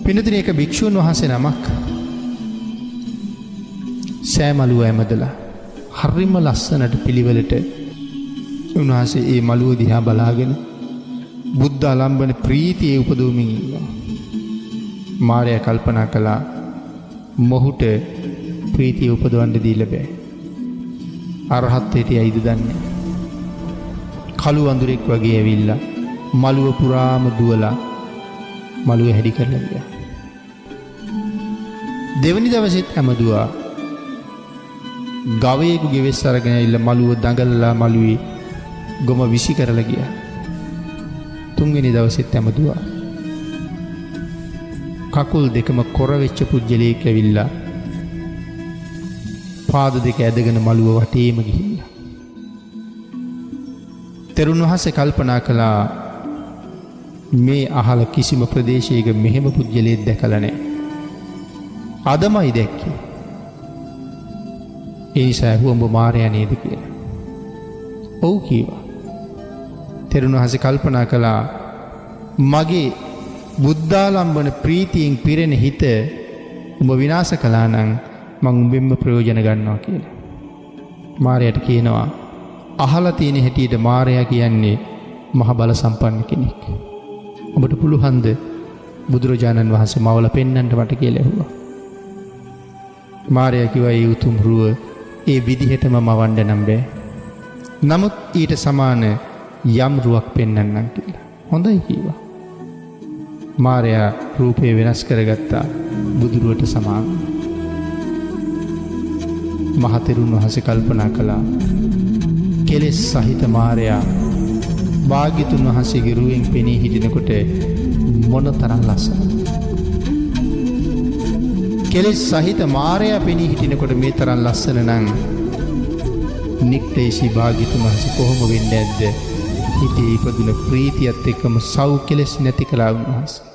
පින්නතුනි, එක භික්ෂූන් වහන්සේ නමක් සෑ මළුව ඇමදලා හරිම ලස්සනට පිළිවෙලට උන්වහන්සේ ඒ මළුව දිහා බලාගෙන බුද්ධ ආලම්බන ප්‍රීතියේ උපදවමින් ඉන්නවා. මාරයා කල්පනා කළා මොහුට ප්‍රීතිය උපදවන්න දීලා බෑ. අරහත්ත්වයට යයිද දන්නේ. කළු වඳුරෙක් වගේ ඇවිල්ලා මළුව පුරාම දුවලා මළුව හැඩි කරලා ගියා. දෙවනි දවසෙත් ඇමදුවා. ගවයෙකුගේ වෙස් අරගෙන ඇවිල්ලා මළුව දඟලලා මළුවේ ගොම විසි කරලා ගියා. තුන්වෙනි දවසෙත් ඇමදුවා. කකුල් දෙකම කොර වෙච්ච පුජ්‍යලයක් ඇවිල්ලා පාද දෙක ඇදගෙන මළුව වටේම ගිහිල්ලා. තෙරුන් වහන්සේ කල්පනා කළා මේ අහල කිසිම ප්‍රදේශයක මෙහෙම පුජ්‍යලයක් දැකලා නැහැ. අදමයි දැක්කේ. ඒ නිසා ඇහුවා උඹ මාරයා නේද කියලා. ඔව් කීවා. තෙරුන් වහන්සේ කල්පනා කළා මගේ බුද්ධාලම්බන ප්‍රීතියෙන් පිරෙන හිත උඹ විනාශ කළා නම් මං උඹෙන්ම ප්‍රයෝජන ගන්නවා කියලා. මාරයාට කියනවා අහලා තියෙන හැටියට මාරයා කියන්නේ මහ බල සම්පන්න කෙනෙක්. ඔබට පුළුවන්ද බුදුරජාණන් වහන්සේ මවලා පෙන්වන්න මට කියලා ඇහුවා. මාරයා කිව්වා ඒ උතුම් රුව ඒ විදිහටම මවන්න නම් බෑ. නමුත් ඊට සමාන යම් රුවක් පෙන්වන්නම් කියලා. හොඳයි කිව්වා. මාරයා රූපය වෙනස් කරගත්තා බුදුරුවට සමාන. මහතෙරුන් වහන්සේ කල්පනා කළා කෙලෙස් සහිත මාරයා භාග්‍යතුන් වහන්සේගේ රුවෙන් පෙනී හිටිනකොට මොන තරම් ලස්සනද. කෙලෙස් සහිත මාරයා පෙනී හිටිනකොට මේ තරම් ලස්සන නම් නික්ලේශී භාග්‍යතුන් වහන්සේ කොහොම වෙන්නේ නැද්ද? හිතේ ඉපදුන ප්‍රීතියත් එක්කම සව් කෙලෙස් නැති කළා උන්වහන්සේ.